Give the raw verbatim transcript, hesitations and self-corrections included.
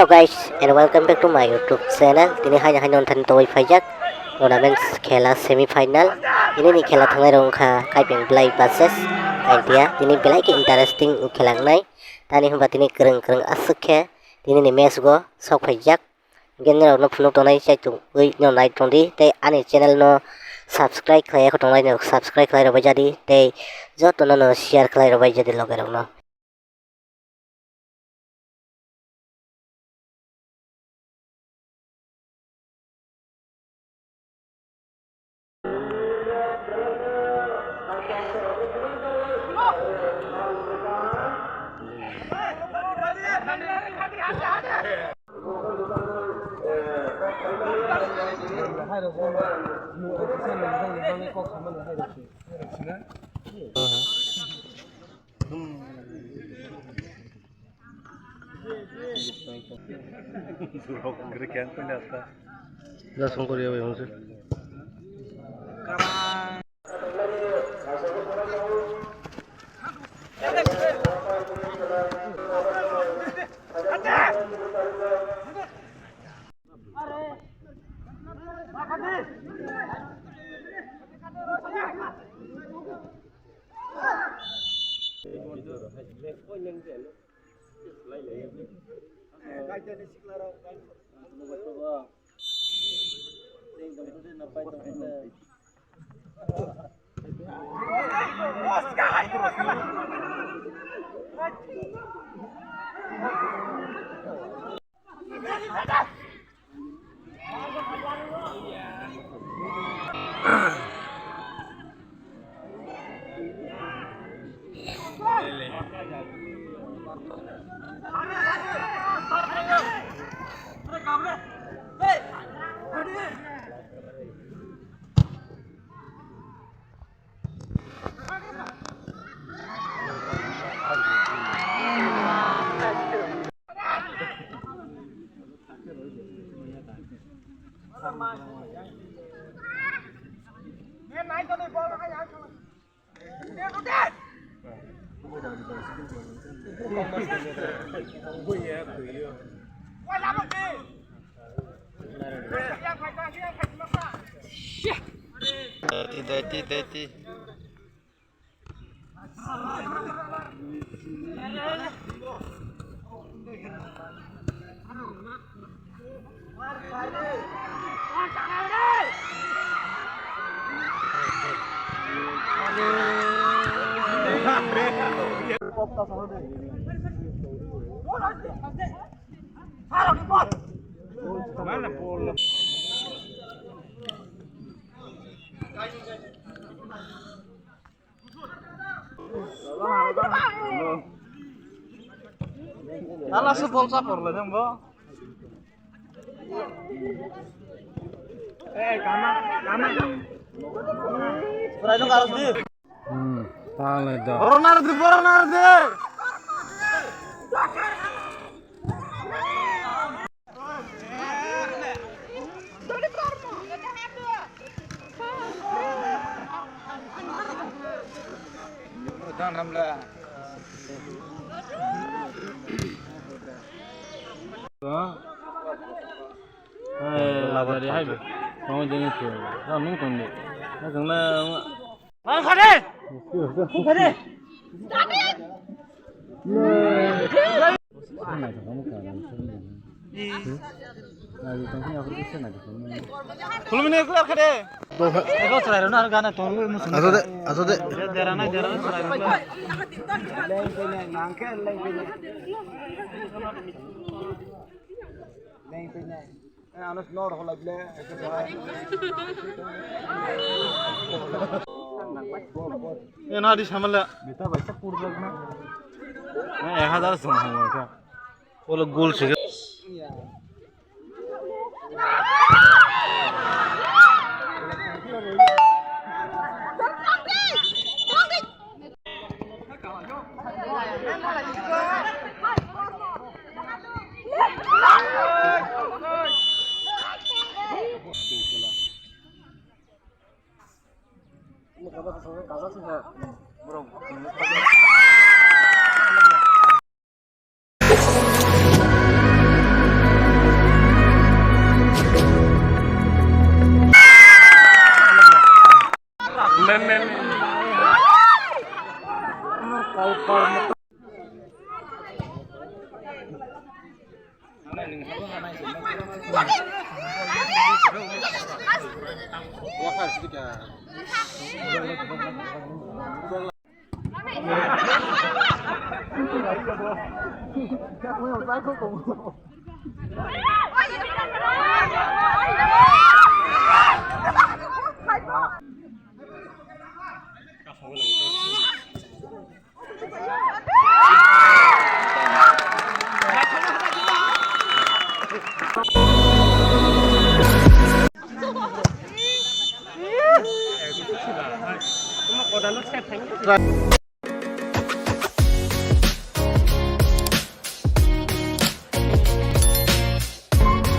Hello guys, and welcome back to my YouTube channel. Tini haino haino nonthani toboi phaijak tournaments khela semi final. Tini ni khela thangnai rok wngkha Kaipeng Blai versus Kaintia. Tini belai khe interesting khela wngnai. Tani hwnba tini kwrwng kwrwng aswk khe tini ni match go sok phaijak. Hwnkhe norokno phunuk tongnai chai tongwi no nai tongdi tei ani channel no subscribe khlai ya kho tongnai no subscribe khlai rwbai jadi tei jotono no share khlai rwbai jadi loge rokno. Dati, dati, dati. Ala se bol sa porle jang bo. Eh, kama, kama. Pura jong karo di. Hmm, tale da. Borok nardi, borok nardi. Khulumni khlai kha de. Ego chwrai rwna aro gana tongwi muchung. Aso de, aso de. Dera nai, dera nai chwrai rwna. Leng pene, nangke leng pene. Leng pene. Eh, ano snor holai ble. Eh, na di samala. Mita baisa purjak na. Na ek hazar song hongkha. Olo gol se.